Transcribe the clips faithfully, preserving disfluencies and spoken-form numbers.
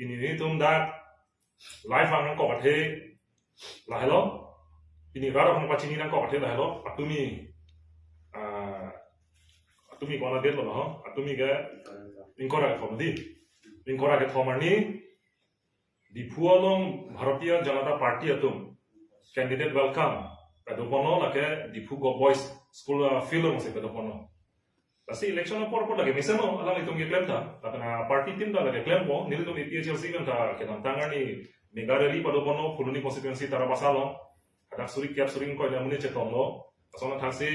Pini nelitum dak live ang nangkok athe lahelo. Pini rat aphan pachini nangkok athe lahelo. Patumi, ah, patumi ko-an a-date lo ho? Patumi ke ingkoi ra kethom di. Ingkoi ra kethom arni Diphu along Bharatiya Janata Party atum candidate welcome padoponlo, lake Diphu Govt Boys School, ah, field alongsi padoponlo. Lasi election apor apor lake mesen lo, alanglitum keklem ta, lapen a-party team ta lake klempo, nelitum A P H L C pen ta kedamtang arni mega rally padoponlo, Phuloni constituency Tarabasa along, hadak suri kep suri ingkoi amonit chetonlo. Lason athaksi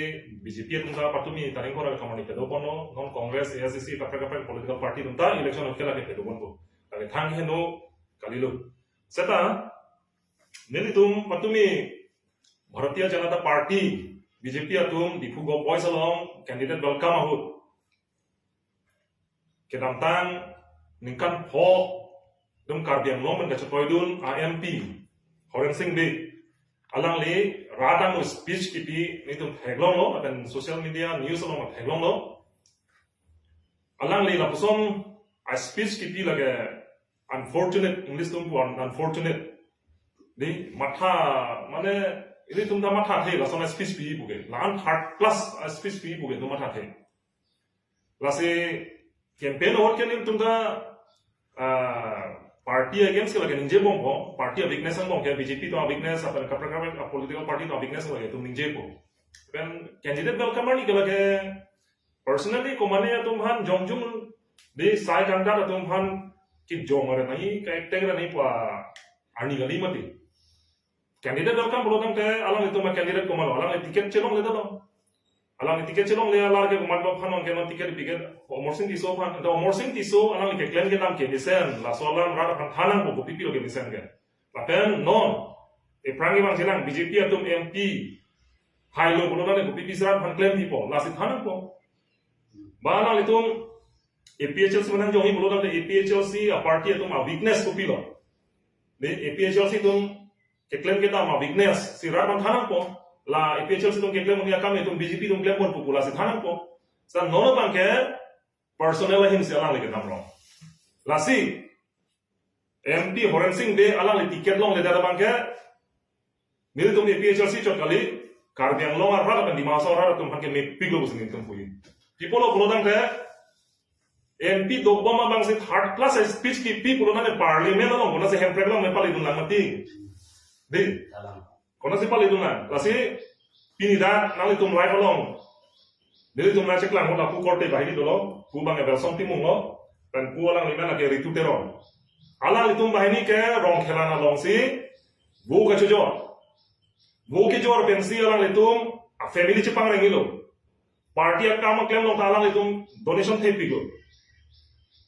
B J P atum ta patumi tarik ingkoi ra kethom arni padoponlo, non Congress, A I C C, kaprek kaprek political party atum ta election ahut ke lake padoponpo. Lake thang heno kalilo. Seta, nelitum patumi Bharatiya Janata Party, B J P atum, Diphu Govt Boys along candidate welcome ahut kedamtang ningkan pho dum Karbi Anglong pen kachetoidun a-M P Horen Sing Bey, alangli rat angno speech kipi nelitum theklonglo, lapen social media news along theklonglo. Alangli lapuson a-speech kipi lake unfortunate, English atum pu un-, unfortunate. Di matha, mane, ilitum ta mathathe, lason a-speech pi puke. La-an third class a-speech pi puke, itum mathathe. Lasi campaign ahut ke nelitum ta, ah, party against ke lake ningjebompo, party a-weakness angbong ke, B J P atum a-weakness, lapen kaprek kaprek a-political party atum a-weakness lake itum ningjepo. Pen candidate welcome arni ke lake personally komane atum aphan jongjung, di sai kandidat atum aphan kijong are nangji, ka-attack are nangji pu arni kali mati. Candidate welcome pulo tangte alanglitum a-candidate komatlo, alangli ticket chelongledetlo. Alangli ticket chelongle alar ke komatlo aphan non ke non ticket piket Amarsing Tisso aphan. Anta Amarsing Tisso alangli keklem kedam ke mesen, laso alam rat aphan than nangpo, kopi pilo ke mesen ke. Lapen non ephrang kevang chelang B J P atum M P hailo pulo tangte kopi pisi rat aphan klem pipo, lasi than nangpo. Ba alanglitum A P H L C menang jongji pulo tangte A P H L C a-party atum a-weakness kopilo? Di A P H L C atum keklem kedam a-weakness si rat aphan than nangpo. La A P H L C atum keklem un-e akam itum B J P atum klemponpo pu lasi than nangpo. Sa non abang ke personal ahin si alangli kedam rong. Lasi M P Horen Sing Bey alangli ticket longledet abang ke nelitum A P H L C chot kali, Karbi Anglong arat lapen Dima Hasao arat atum aphan ke mepiklo pusi nelitum puji. Pi pulo pulo tangte M P dokbom abang si third class speech kipi pulo tangte parliament along konatsi hemprek along me paledun lang mati. Di. Konatsi paledun lang. Lasi pini dak nanglitum live along nelitum nangcheklang ahut lapu korte banghini dolo, pu abang ke Belsong Timung lo, pen pu alangli amen lake Ritu Teron. Alanglitum banghini ke Rongkhelan alongsi vo kachojor. Vo kejor pensi alanglitum a-family chepangrengilo. Party akam aklem along ta alanglitum donation thepiklo.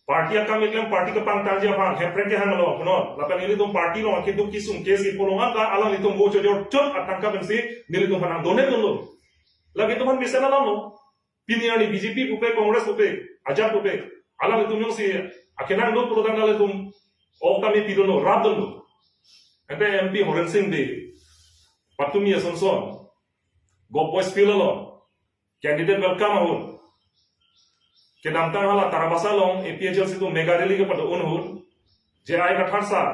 Party akam keklem, party kepangtangji aphan hemprek kehanglo punon. Lapen ilitum party along akeduk kesung kesi pulongan ta alanglitum vo chojor chot atangka pensi nelitum aphan nang-donate dunlo. Lake itum aphan mesen alamlo. Pini arni B J P pupe, Congress pupe, ajat pupe, alanglitum jongsi akenangdun pulo tangte alanglitum ok ta mepidunlo, rapdunlo. Ante M P Horen Sing Bey patumi ason son Govt Boys field along candidate welcome ahut kedamtang hala Tarabasa along A P H L C atum mega rally kepado-un ahut J I Kathar sir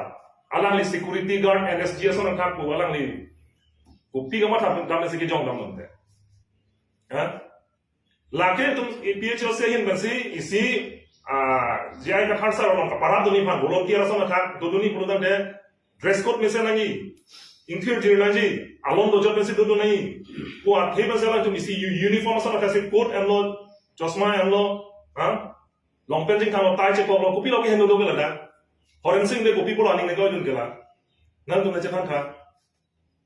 alangli security guard N S G ason athak pu alangli kopi kamatha damsi kejong dam nonte. Ha? Lake itum A P H L C ahin pensi isi, ah, J I Kathar sir along kaparap dunji aphan volunteer ason athak dodunji pulo tangte dress code mesen nangji, ingthir jir nangji, alon dojot pensi dodun nangji pu athe pensi alangtum isi u-, uniform ason athak si coat enlo, chosma enlo, ha? Long pant jingthanglo, tie chekoklo, kopilo keheno do ke ladak? Horen Sing Bey kopi pulo aning nangkloidun ke la? Nangtum nangchethan tha.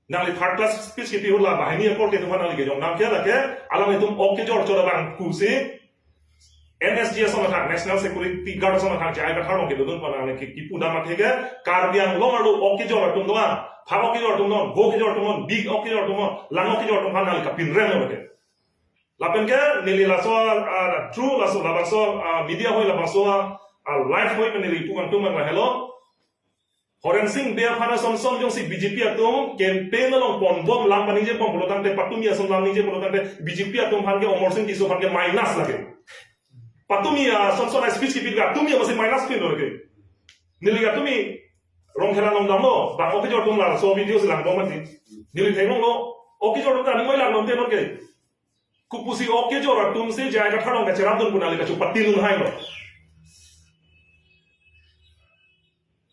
Nangli third class speech kipi ahut la banghini akorte atum aphan nangli kejong dam ke lake alanglitum ok kejor chot abang pusi N S G ason athak, National Security Guard ason athak J I Kathar along kedodun pu nangli ke kipu dam athe ke Karbi Anglong arlo ok kejor atum do-an, phak ok kejor atum do-an, vo kejor atum do-an, big ok kejor atum do-an, lang ok kejor atum aphan nangli kapinrenglo ke. Lapen ke neli laso, ah, through laso, labangso, ah, media ahoi labangso, ah, live ahoi pen neli ipu kangtung abang lahelo. Horen Sing Bey aphan ason son jongsi B J P atum campaign along ponbom, lam paningjebom pulo tangte, patumi ason lam ningje pulo tangte B J P atum aphan ke, Amarsing Tisso aphan ke minus lake. Patumi ason son a-speech kipi ke patumi ason si minus pin lake. Neli katumi Rongkhela along damlo, bang ok kejor atum laso video si langbom mati. Neli theklonglo, ok kejor atum ta aning moi langnon te non ke. Kopusi ok kejor atum si J I Kathar along kacherapdun pu nangli kachopatinun hailo.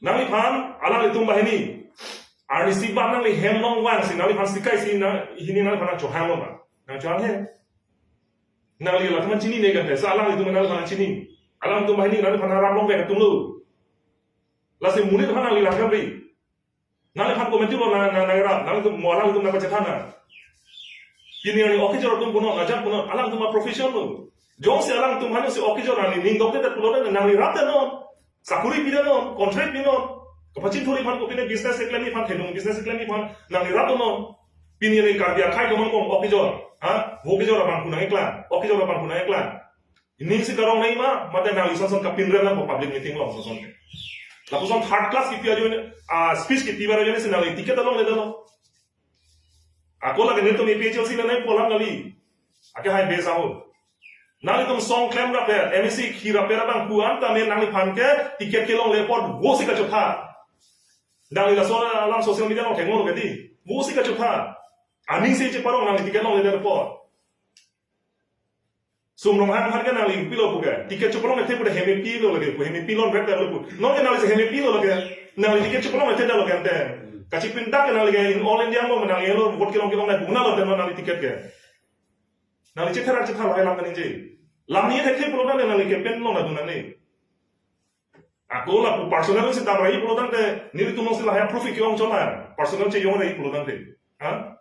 Nangliphan alanglitum banghini arnisi abang nangli hem along vangsi nangliphan sikaisi na hini nangliphan nangchohanglo ma? Nangchohang he. Nangli latum chinine kan te, sa alanglitum nangliphan chini. Alangtum banghini nangliphan rap longvek atumlo. Lasi monit aphan nangli langkam ri. Nangliphan komentulo na, na, nangrap, nanglitum mo alangtum nangpachethan nang. Pini arni ok kejor atum punon, ajak punon, alangtum a-profession lo. Jongsi alangtum aphan si ok kejor nangli ning dokte det pulote nangli rapdetnon. Sakuri pidenon, contract pinon. Kapachini thuri aphan kopine business keklemji aphan, thedung business keklemji aphan, nangli rapdetnon. Pini arni Karbi akhei kemang kong ok kejor. Ha? Vo kejor abang pu nangkeklang, ok kejor abang pu nangkeklang. Ining si karong nangji ma, mate nangli son son kapinrem nangpo public meeting along son son ke. Lapuson third class kipi ajoine, ah, speech kipi bar ajoine si nangli ticket alongledetlo. Ako lake netum A P H L C le nangpo alam kali. Ake hai base ahut. Nanglitum song klemrap le, M A C khirap le abang pu-an tame nangliphan ke ticket kelongle apot vosi kachotha. Nangli laso alam social media along thenglo ke di. Vosi kachotha. Aning si cheparong nangli ticket longledet apot. Sum Ronghang aphan ke nangli pilo pu ke. Ticket chopalongthe pu hem pilo lake pu, hem pilonrap lo pu. Non ke nangli si hem pilo lake. Nangli ticket chopalongthe lo ke ante. Kachipindak ke nangli ke in all India along nangli lo vote kelong kelong nai pu nanglo te non nangli ticket ke. Nangli chetherak chetha lahai alam kaningje. Lam ni thekthek pulo nangli, nangli campaign along nangdun nangli. Ako lapu personal si damra-i pulotangte, nelitum si lahai approve ke-ong chot nang. Personal cheyongre-i pulotangte. Ha?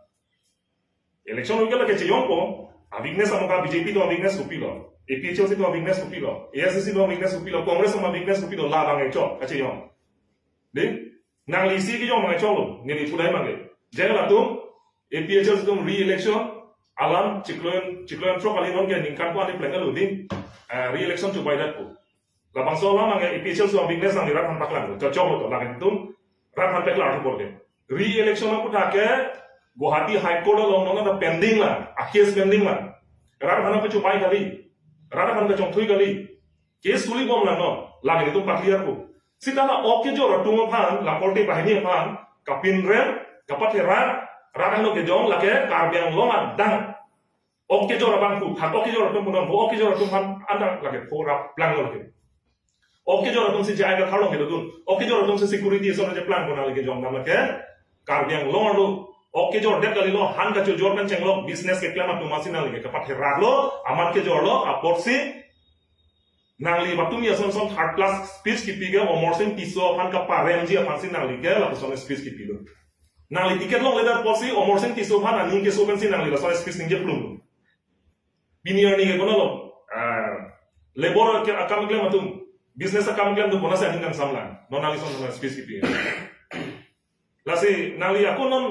Election hoike lake cheyongpo, a-weakness amoka B J P atum a-weakness kopilo, A P H L C atum a-weakness kopilo, A I C C atum a-weakness kopilo, Congress atum a-weakness kopilo, labang e chot, kacheyong. Di? Nangli isi kejong abang e chotlo, neli pudai abang e. Jai latum, A P H L C atum re-election, alam chiklo, chiklo throk kali non ke ningkan ko ani plan kalo di, eh, re-election chobaidet ko. Labangso alam abang ke A P H L C atum a-weakness nangli rat aphan paklang, chokchok lo to, lapen itum rat aphan paklang thu bor ke. Re-election aphuthak ke Guwahati High Court along non ta pending la, a-case pending la. Rat aphan kachobai kali, rat aphan kachongthui kali. Case suli bom lang non, lapen itum pa-clear ko. Seta la ok kejor atum aphan, la korte banghini aphan kapinrem, kapatherak, rat angno kejong lake Karbi Anglong adang. Ok kejor abang pu, thak ok kejor atum punon, vo ok kejor atum aphan anta lake pho rap planglo lake. Ok kejor atum si J I Kathar along kedodun, ok kejor atum si security ason cheplangpo nangli kejong dam lake Karbi Anglong arlo. Ok kejordet kalilo, han kachojor pen chenglok, business keklem atum asi nangli ke kapatheraklo, amat kejorlo, apotsi nangli latum ason son third class speech kipi ke Amarsing Tisso aphan kaparemji aphan si nangli ke lapuson speech kipilo. Nangli ticket longledet apotsi Amarsing Tisso aphan aning keso pensi nangli lason speech ningjeplum. Pini arni ke konatlo, ah, labor ke akam klem atum, business akam klem atum konatsi aning kangsam lang. Non nangli son son speech kipi. Lasi nangli ako non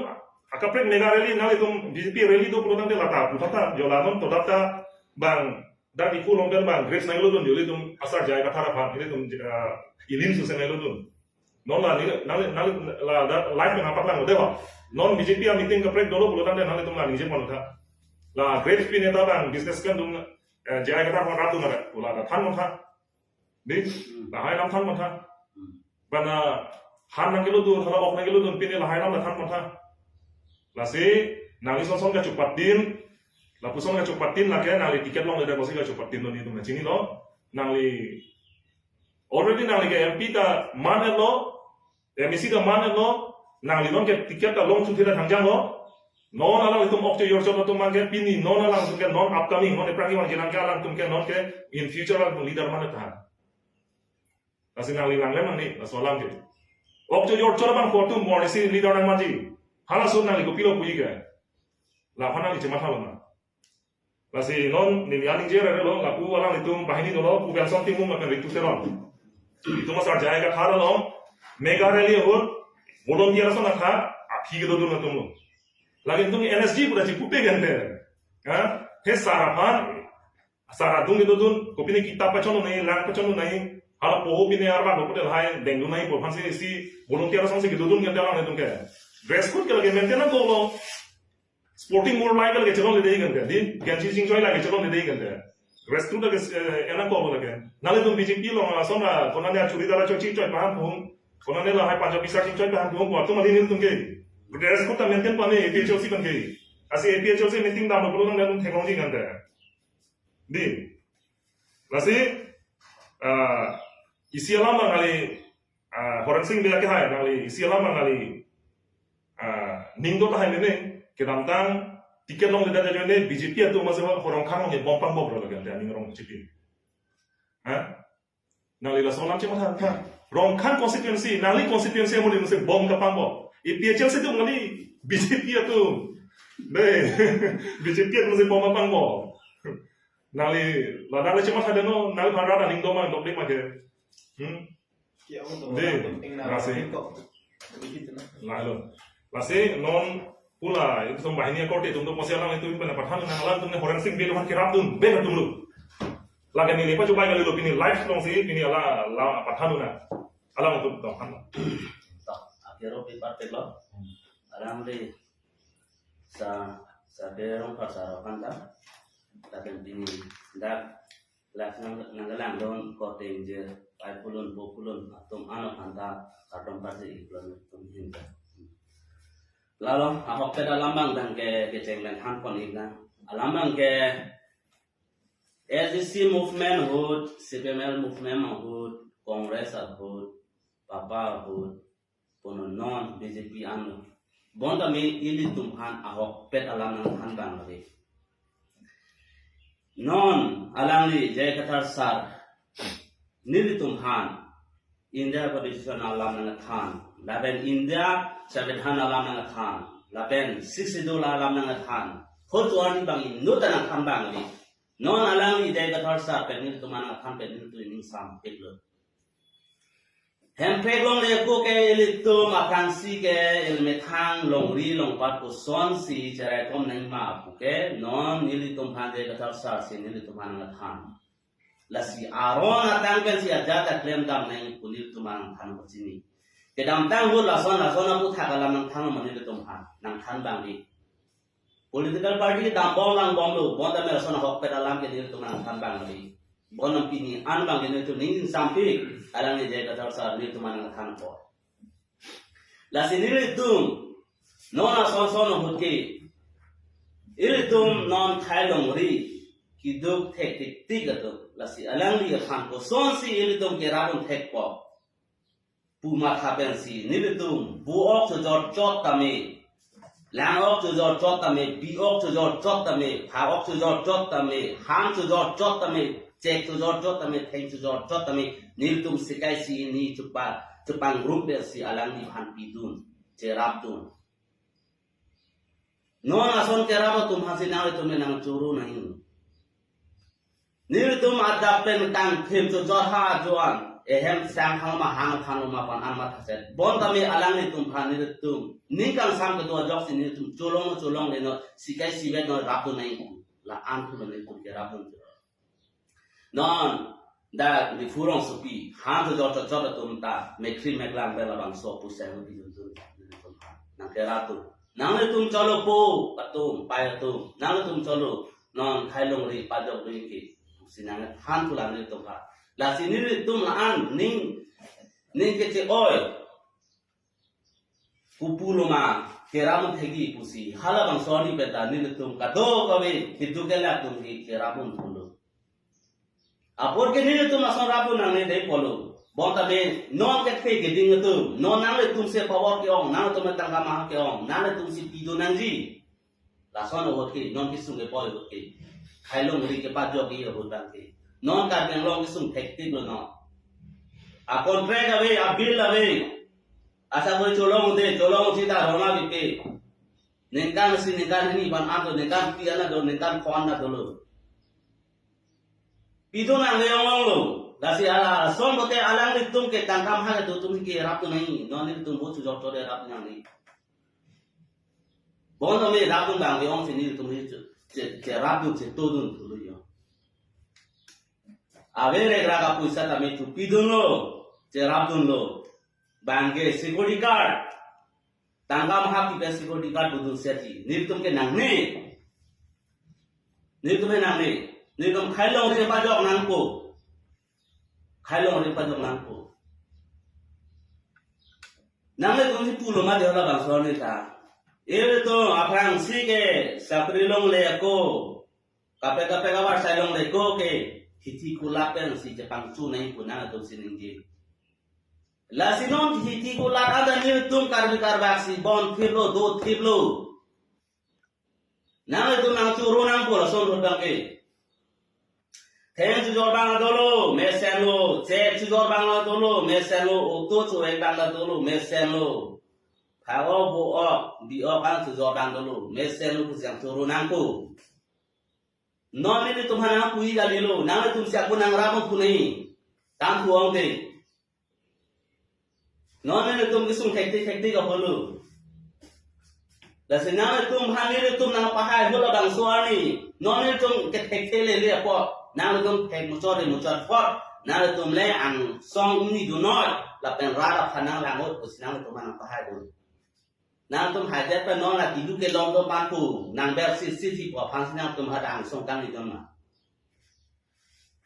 akaprek mega rally nanglitum B J P rally do pulotangte lata puthot ta, jo la non to data bang dak Diphu along pen bang grapes nanglodun, jo ilitum asar J I Kathar aphan, ilitum, ah, ilim suse nanglodun. Non la ni, nang, nang, la, la, live nangpaklanglo dei ho. Non B J P a-meeting kaprek dolo pulotangte nanglitum la ningje pon tha. La grapes pi neta bang business kan dum, eh, J I Kathar aphan rat dun nare, pu la ta than pon tha. Di, lahai alam than pon tha. Bana han nangkelodun, hala ok nangkelodun, pini lahai alam la than pon tha. Lasi, nangli son son kachopatin, lapuson kachopatin lake, nangli ticket longledet apotsi kachopatinlo, netum nangchinilo, nangli, already nangli ke M P ta man-etlo, M A C ta man-etlo, nangli non ke ticket ta longthu thila thangjanglo, non alanglitum ok kejor chot atum abang ke, pini non alangtum ke, non upcoming, non ephrang kevangji nang ke alangtum ke, non ke, in future alangtum leader man-et tha. Lasi nangli langlem nangji, laso alam ke. Ok kejor chot abang pu atum bor isi leader nangmanji. Halaso nangli kopilo puji ke. Laphan nangli chemathalo na. Lasi non neli aning jerelo, lapu alanglitum banghini dolo, pu Benson Timung lapen Ritu Teron. Itum asar J I Kathar along, mega rally ahut, volunteer ason akha, aphi kedodun atumlo. Lake itum N S G pu ta chipupe gente. Ha? He sar aphan, sar adung kedodun, kopine kitap pachonlo nai, lang pachonlo nai, hala poho pine arvan lo putel hai, dengdun nai, pu aphan si, si volunteer ason si kedodun gente alanglitum ke. Dress code ke lake maintain dolo. Sporting mur lai ke lake chelongledei gente, di, gensi chingchoi lai ke chelongledei gente. Rest tu lake, eh, ena ko lake. Nanglitum B J P along lason ra, konane churidar chochi choi paham pung. Konane lahai Punjabi shirt choi paham pung. Atum adim nelitum ke. Dress code ta maintain pame A P H L C pen ke. Lasi A P H L C meeting damlo pulo nangtum theklongji kan te. Dei. Lasi, ah, isi alam abang kali, ah, Horensing Bey ke hai, kali isi alam abang kali, ah, ning do tahai mene, kedamtang ticket longledet ajoine B J P atum amatsi Horongkhang along bomb pang bomb lo lagi, ante aning rong B J P. Ha? Nangli laso alam chematha tha. Rongkhang constituency, nangli constituency amonit amatsi bomb kapang bomb. A P H L C atum kali B J P atum. Dei, B J P atum amatsi bomb kapang bomb. Nangli ladak le chematha deno, nangli phan rat aning do ma, dok dek ma ke. Hmm? Dei, lasi. Lalo. Lasi non pula, itum banghini akorte atum do kosi alam itum pen pathan nang alam atum ne Horensing Bey aphan kerapdun, bek atum lo. Lake neli pajubai kali lo pini live alongsi, pini ala, la pathan na. Alam atum do han. To, akhir-o paper tek lo. Alam de sa, sa de rong pasar aphan ta. Lapen pini dak Lak nang, nangkelang don korte ingjir, pai pulun, po pulun, atum ano aphan ta, kardom pasi ipulun atum hin ta. Lalo, ahokpet alam abang dang ke, kecheng dang han pon ik na. Alam abang ke, A D C movement ahut, C P M L movement ahut, Congress ahut, papa ahut, punon non B J P anlo. Bonta me ilitum aphan ahokpet alam nangthan abang lake. Non alangli J I Kathar sir nelitum aphan India Constitution alam nangthan, lapen India Sanvidhan alam nangthan, lapen Sixth Schedule alam nangthan. Hotu arni abang inut ta nangthan abang lake. Non alangli J I Kathar sir pen nelitum aphan nangthan pen nelitum ining sampik lo. Hemprek longle ako ke ilitum aphrangsi ke ilmethang longri longpat kosonsi cheraikom nangma pu ke non nelitum aphan J I Kathar sir si nelitum aphan nangthan. Lasi aron atang pensi ajat ta klem dam nang pu nelitum aphan nangthan ko chini. Kedamtang ahut lason lason aputhak alam nangthan ma nelitum aphan, nangthan abang di. Political party dambom langbomlo, bonta me lason ahokpet alam ke nelitum nangthan abang di. Bonta pini an abang ke nelitum ning sampik, alangli J I Kathar sir nelitum nangthan ko. Lasi nelitum, non ason son ahut ke, ilitum non khei longri, keduk thektik tik atum. Lasi alangli aphan kosonsi ilitum kerapdun thekpo. Pu matha pensi nelitum bu-ok chojor chot tame, lang-ok chojor chot tame, bi-ok chojor chot tame, pha-ok chojor chot tame, hang chojor chot tame, chek chojor chot tame, theng chojor chot tame, nelitum sikai si ini chupa, chupang rum pensi alangli aphan pidun, cherapdun. Non ason kerap atum aphansi nanglitum nangchoro nangji. Nelitum adap pen tangthim chojor ha ajoine, ehem sang hang ma hang aphan ma aphan an mathaset. Bonta me alanglitum aphan nelitum ning kangsam kedo ajoksi nelitum cholong cholongle non, sikai sivet non rapdun nangji. La-an thu nelitum kerapdun. Non, dak Diphu rongsopi, hang chojor chot chot atum ta, mekhri meklang pen labangso puseng pidun dun, nelitum aphan nangkerapdun. Nanglitum cholo po atum, pai atum, nanglitum cholo, non khei longri pajok dun ke, si nangthan thu lang nelitum aphan. Lasi nelitum la-an ning, ning keche-oi. Kopulo ma kerapdun thekji pusi, halabangso arni pen ta nelitum kadokave keduk kelak atum ke kerapdun thulo. Apor ke nelitum lason rapdun nangne dei pulo. Bonta me non kethe keding atum, non nanglitum si power ke-ong, nanglitum tangka ma ke-ong, nanglitum si pidun nangji. Lason ahut ke, non kesung kepoi ahut ke. Khei longri kepajokji ahut abang ke. Non Karbi Anglong kesung thektik lo non. A contract ave, a bill ave. Asa koi cholong de, cholong sita rona bipe. Ningkan si ningkan hini aphan an do, ningkan phli an do, ningkan pho an dolo. Pidun nangji ong ong lo. Lasi ala, son bote alanglitum ke tangka ma kedo atum ke rapdun nangji. Non nelitum bu chojor chot de rapdun nangji. Bonta me rapdun abang ke-ong si nelitum che, che, cherapdun chetodun thulo yo. Ave rek rak apoisa tame chupidunlo, cherapdunlo. Abang ke security guard. Tangka ma hap pen security guard budun seti. Nelitum ke nangne. Nelitum he nangne. Nelitum khei longri pajok nangpo. Khei longri pajok nangpo. Nanglitum si pulo ma de halabangso arni ta. Ilitum aphrangsi ke sakri longle ako, kaprek kaprek abar sai longle ako ke, hithi kulat pen si chepangchu nangji pu nanglitum si ningje. Lasi non hithi kulat ada nelitum Karbi Karbak si bon thiplo, do thiplo. Nanglitum nangchoro nangpo lason ahut abang ke. Theng chojor abang dolo, mesenlo, chek chojor abang dolo, mesenlo, auto chorek abang dolo, mesenlo. Phak-ok, bo-ok, bi-ok an chojor abang dolo, mesenlo pusi nangchoro nangpo. Non nelitum aphan nangpu-i kalilo, nanglitum si ako nangrap pu nangji. Tangthu ong te. Non nelitum kesung thektik thektik apotlo. Lasi nanglitum aphan nelitum nangpahai halabangso arni. Non nelitum kethek the lele apot, nanglitum thek muchot le muchot apot, nanglitum le angsong uni dunoi, lapen rat aphan nanglang-ot pusi nanglitum aphan nangpahai dun. Nangtum haidet pen non la kidu kelong do pangku, nang ber sisi si pu aphan si nangtum hadak angsong kangni dun ma.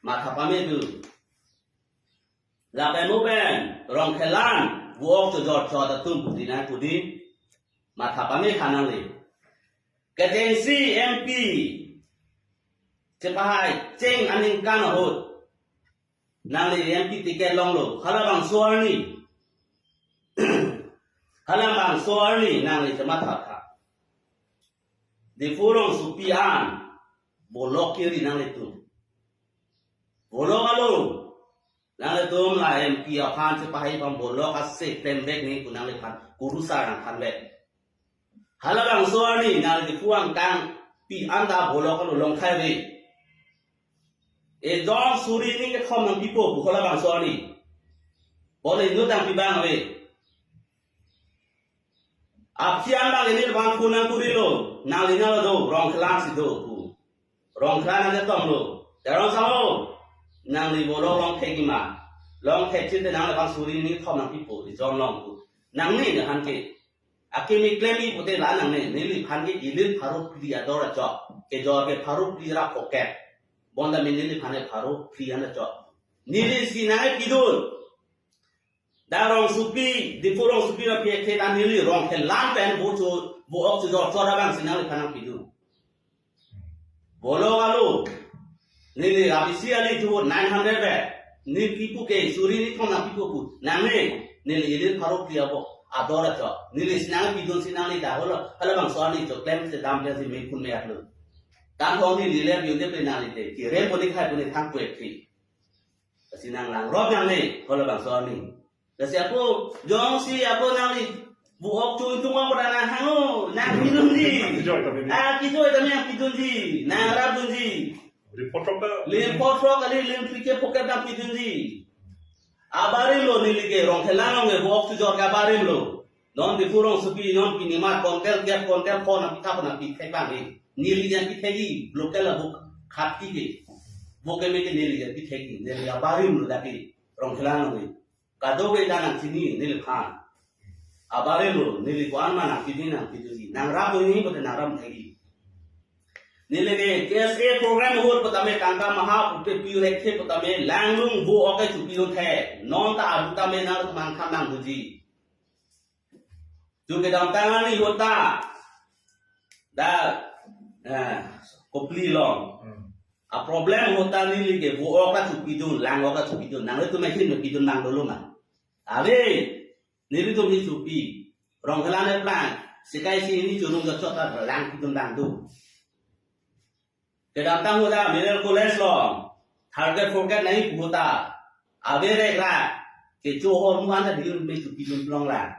Matha pame dun. Lapen mo pen Rongkhelan, vo-ok chojor chot atum pudi nang pudi. Matha pame kha nangli. Kechengsi M P chepahai cheng aningkan ahut, nangli M P ticket longlo, halabangso arni. Halabangso arni nangli chematha tha. Diphu rongsopi an, bolok kiri nanglitum. Bolok alo, nanglitum la M P aphan chepahai pam bolok ase klem vek nangji pu nangliphan, kurusar nangthan vek. Halabangso arni nangli Diphu angkang pi anta bolok alo long khai ve. Ejon suri hini kethom nangpipo pu halabangso arni. Bole inut nangpi abang ave. Aphi an abang neli abang phone nangkurilo, nangli nang do, Rongkhelan si do pu. Rongkhelan nang tonglo. Teron saho, nangli bolok long thekji ma. Long thek chinte nangliphan suri hini kethom nangpipo, ejon long pu. Nangne ne aphan ke. Akimi klem-i pute la nangne, neliphan ke ilin pharo phli ador achot. Kejor ke pharo phli ra pocket. Bonta min neliphan ke pharo phli an achot. Neli si nangpidun. Dak rongsopi, Diphu rongsopi ma pi ek the ta neli Rongkhelan pen vo cho, vo-ok chojor chot abang si nangliphan nangpidun. Bolok alo. Neli rabisi ali tu nine hundred be. Neli kipu ke suri hini kethom nangpipo pu. Nangne, neli ilin pharo phli abo ador achot. Neli si nangpidun si nangli ta holo. Halabangso arni cho klem si dam klem si mekun me atlo. Tangthu ong neli le biun de pe nangli te. Kire poni khai poni thang pu ek thi. Lasi nanglang rop nangne, halabangso arni. Lasi ako, jongsi ako nangli, vo-ok chuntung ong pada nang hango, nangpidunji. Kijoi kami ni. Ah, kijoi kami nangpidunji, nangrap dunji. Lim photrok ta. Lim photrok kali, lim phli ke pocket nangpidunji. Abarim lo neli ke, Rongkhelan along ke vo-ok chojor ke abarim lo. Non Diphu rongsopi, non pini ma kontel gap kontel pho nangpi thap nangpi thek abang ni. Neli nangpi thekji, local abo khat ki ke. Vo keme ke neli nangpi thekji, neli abarim lo dak ke. Rongkhelan along ke. Kadokave ta nangchini neliphan. Abarim lo, neli ko-an ma nangpidun nangpidunji. Nangrap dunji pute nangrap thekji. Neli ke K S A program ahut putame tangka maha pupe pi rek the putame langlung vo-ok ke chopidun the. Non ta abu tame nang mang kham nangdunji. Ju kedamtang arni ahut ta. Dak, eh, Kopili along. Hmm. A problem ahut ta neli ke vo-ok ta chopidun, lang-ok ta chopidun. Nanglitum ahin pidun nang dolo ma. Ave, nelitum hi chopi. Rongkhelan eplang. Sekai si hini chunung jachot ta lang pidun lang do. Kedamtang ahut ta Middle College along, third grade, fourth grade nangji pu ahut ta, ave rek ra, kecho ahormu an ta diun me chopidun plong la.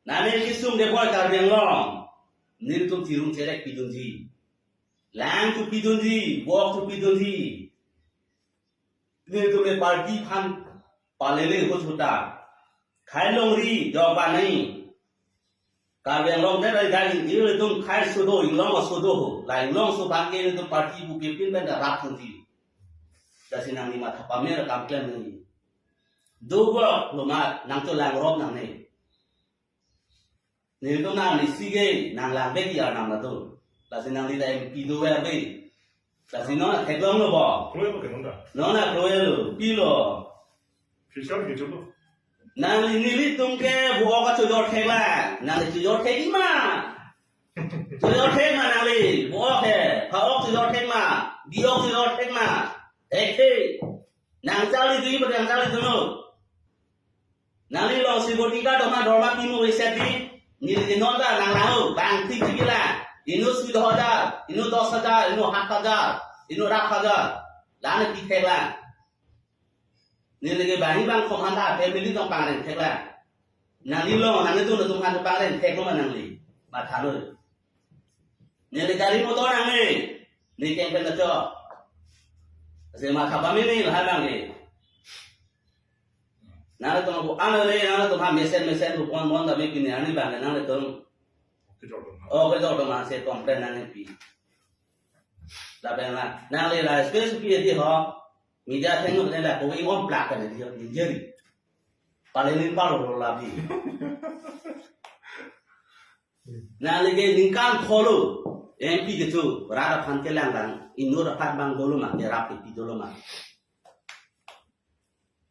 Nane kesung de boy Karbi Anglong, nelitum tirung cherek pidunji. Lang chopidunji, vo-ok chopidunji. Nelitum le party aphan palele ahut ahut ta. Khei longri, jok banai. Karbi Anglong te rai rai ilitum khei sodo, inglong sodo ho. La inglong so abang ke ilitum party pu kepin pen ta rap thunji. Lasi nangli matha pame ra kam klem nangji. Dovok lo ma nangcholang rop nangne. Nelitum nangli si ke nanglang bek ya nam na do. Lasi nangli ta M P do ya be. Lasi non theklonglo bo. Kroi lo ke non ta. Non na kroi lo, pilo. Fiscal ke chulo. Nangli nelitum ke vo-ok kachojor theklang. Nangli chojor thek ma. Chojor thek ma nangli. Vo-ok he. Pha-ok chojor thek ma. Bi-ok chojor thek ma. Thekthe. Nang charli dui, nang charli dunlo. Nangli long si bor tika dorma dorma pimu reset di. Neli non ta nang lang-o, bang thik thik la. Inut sui do hajar, inut dos hajar, inut hat hajar, inut rap hajar. Lane pi thek la. Neli ke bang bang khom han ta family tong pangren thek la. Nangli long, nangli tu tu han pangren theklo ma nangli. Matha lo. Neli gari motor nangne. Ne keng pen cho. Ase matha pame ne la nangli. Nangtum ko ano le, nangtum ha mesen mesen ko pon pon ta me pini ani bang nangtum. Kejor dong. Oh, kejor dong ma se complain nangpi. Lapen la, nangli la space pi di ho. Media thengno ne la ko ing on plak kan di ho, injeri. Palenin palo lo labi. Nangli ke ningkan phongo M P kecho, rat aphan kelang lang, inut aphan bang dolo ma, kerap kepi dolo ma.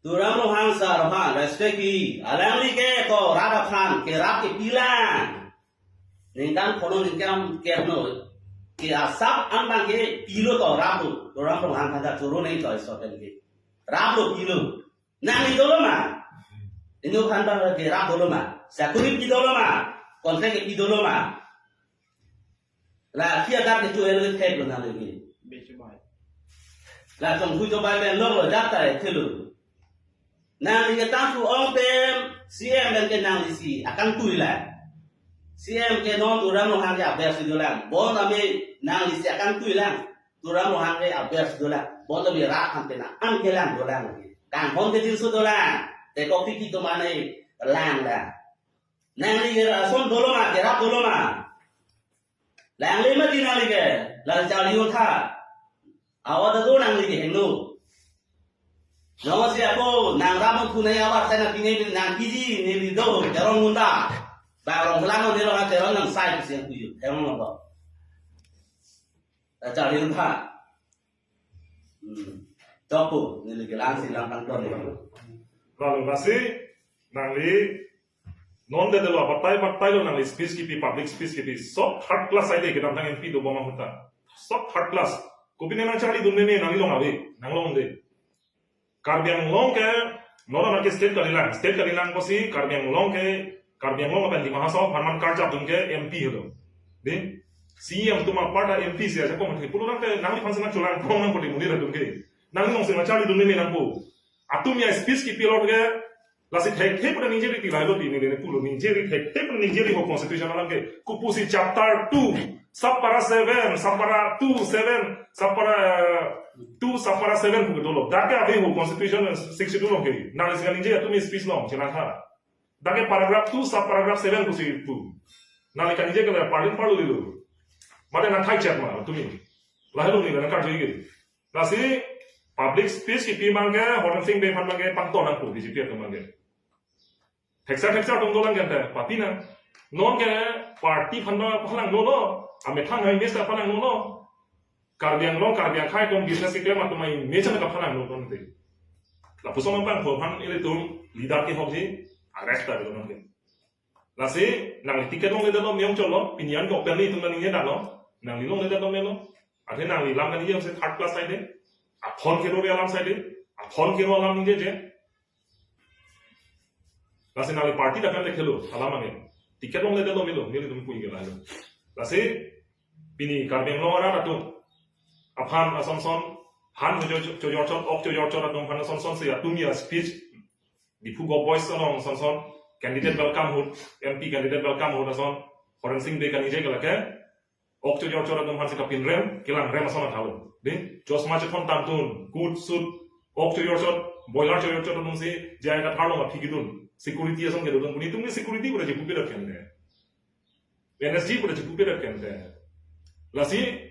Tuliram Ronghang sir aphan respect pi, alangli ke to rat aphan kerap kepi lang. Ningkan phongo ningkan kep no, ke asap an bang kepilo to rap lo, Tuliram Ronghang aphan ta choro nai to iso pen ke. Rap lo pilo. Nangli dolo ma. Inut aphan bang kerap dolo ma. Sakuri pi dolo ma. Kontrak kepi dolo ma. La kia dak kecho el thek lo nangli ke. Becho bai. La tong hui to bai ben lo lo dak ta thelo. Nangli ke tangku ong pen C M ben ke nangli si akangtui la. C M ke non Tuliram Ronghang ke aber si dolang. Bon ame nangli si akangtui lang. Tuliram Ronghang ke aber si dolang. Bon ame rat aphan pen an kelang dolang. Kanghon kejinso dolang. Tekok tiki to mane lang la. Nangli ke rason dolo ma, kerap dolo ma. Langli ma di nangli ke, lang charli untha. Awa ta do nangli ke hengno. Jong si ako, nang ram thu nai awa sai na pine nang piji neli do, Teron munda. Ba rong lang neli rong Teron nang sai si aku yu, Teron lo ba. Lang charli untha. Hmm. Tokpo, neli ke lang si lang pangton ni. Lalu lasi, nangli, non de delo, batai batai lo nangli speech kipi, public speech kipi, sok third class side kedamtang M P dobom ahut ta. Sok third class. Kopi ne nang charli dun ne nangli long ave, nang long de. Karbi Anglong ke, non amat ke state kalilang, state kalilang kosi, Karbi Anglong ke, Karbi Anglong lapen Dima Hasao aphan man karjap dun ke M P helo. De, C M atum apar ta M P si aja kong the pulo nang ke, nangli aphan si nang cholang kong nang puli muni ra dun ke. Nangli long si nang charli dun ne nangpo. Atum ya speech kipi lo ke, lasi thekthe pura ningje ri ti lahelo ti ne ne pulo ningje ri thekthe pura ningje ri ho constitution alam ke. Kopusi chapter two, subpara seven, subpara two, seven, subpara, uh, two, subpara seven pu dolo. Dak ke ave ho constitution six schedule ke. Nangli si ningje atum speech long, chenang tha. Dak ke paragraph two, subparagraph seven pusi pu. Nangli kaningje ke la parlin parlo dilo. Mate nang khai chat ma, tumi. Lahelo ni, nang karju ke. Lasi public speech kipi abang ke, Horensing Bey aphan abang ke, pangton nangpo B J P atum abang ke. Thekser thekser atum dolang ke ante, papi nang. Non ke party aphan ta phalang dolo, amethang hai mes ta phalang dolo. Karbi Anglong, Karbi Anglong atum business keklem atum image nang kaphalang dolo ante. Lapuson abang aphan ilitum leader kehokji, arrest ta dolo non ke. Lasi, nangli ticket longledetlo me-ong cholo, pini an ke openly itum nangning ye dalo, nangli longledetlo melo, athe nangli lam nangning ye se third class side, athon kero re alam side, athon kero alam ningje je. Lasi nangli party ta kan lekhelo, alam ange. Ticket longledetlo melo, nelitum pu-i ke lahelo. Lasi, pini Karbi Anglong arat atum aphan asonson, han chojor chojor chot, ok chojor chot atum aphan asonson si atum ya speech, Diphu Govt Boys along asonson, candidate welcome ahut, M P candidate welcome ahut ason, Horensing Bey kaningje ke lake, ok chojor chot atum aphan si kapinrem, kelangrem ason athalo. De, chosma chethon tangtun, coat suit, ok chojor chot, boiler chojor chot atum si, jai katharlo ma phiki dun, security ason kedodun, puni tum ni security pura jepu pedat kende. N S G pura jepu pedat kende. Lasi,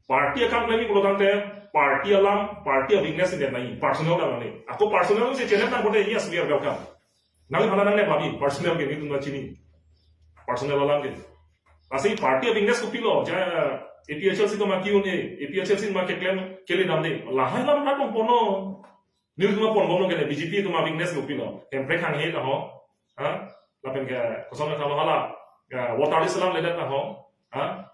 party akam nangji pulo tangte, party alam, party a-weakness nangji, personal alam nangji. Ako personal si channel nang pote, yes, we are welcome. Nang mana nang ne babi, personal ke nelitum ta chini. Personal alam ke. Lasi party a-weakness kopilo, ja, APHLC atum ke-un-e, APHLC atum keklem kele damde. Lahai alam rat pon ponlo. Nelitum ponbomlo kele, BJP atum a-weakness kopilo. Hemprek hanghe ta ho. Ha? Lapen ke koson kalo hala. Ya, voter list alam ledet ta ho. Ha?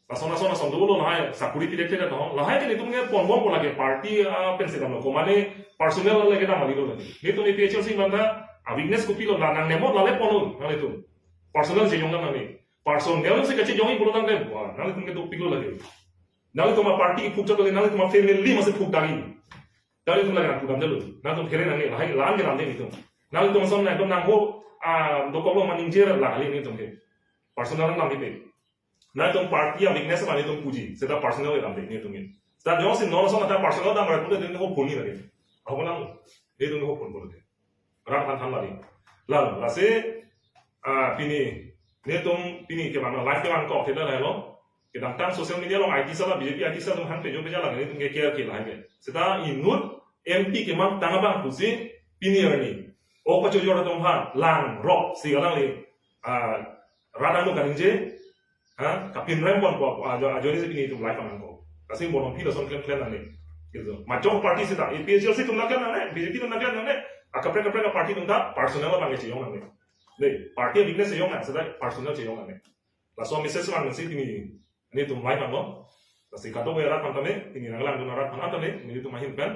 Lason lason lason dolo lahai, sakuri pidet pidet ta ho. Lahai ke nelitum ke ponbompo lake, party, ah, pensi damlo. Komane personal lake dam kali lo lake. Nelitum APHLC atum ta a-weakness kopilo, la nangnemot lale ponlo nanglitum. Personal chejong nangne. Personal si kachejongji pulo tangte, wah, nanglitum ke dopiklo lake. Nanglitum a-party phukchot lake, nanglitum a-family masi phuk tangji. Nanglitum lake nangpudamdetlo. Nangtum kere nangne, lahai la-an kedamde nelitum. Nanglitum ason nangtum nangho, ah, dokoklo maningje la kali nelitum ke. Personal nangdamde. Nangtum party a-weakness ma nelitum puji. Seta personal kedamde nelitum ke. Seta jongsi non ason ta personal dam rat pute nelitum ho phone ni lake. Ako lang, nelitum ho phone pulote. Rat aphan than bali. Lalu, lasi, ah, pini, nelitum pini kevang, live kevangkok theda lahelo. Kedamtang social media along IT sala, BJP IT sala atum aphan pejo peja lake, nelitum ke care ke lahai ke. Seta inut MP kemang tang abang pusi pini arni. O kachojor atum aphan, langrok si kalangli, ah, rat angno kaningje, ha, kapinrem ponpo, ajo, ajoine si pini nelitum live vangkok. Lasi bonong phi lason klemklem nangne. Gitu. Majok party seta, APHLC atum ta klem nangne, BJP atum ta klem nangne, akaprek kaprek a-party atum ta personal abang ke chejong nangne. Dei, party a-weakness chejong nang, seta personal chejong nangne. Laso message vangsi pini nelitum live vanglo. Lasi kadokave arat aphan tame, pini nanglangdun arat aphan tame, nelitum ahin pen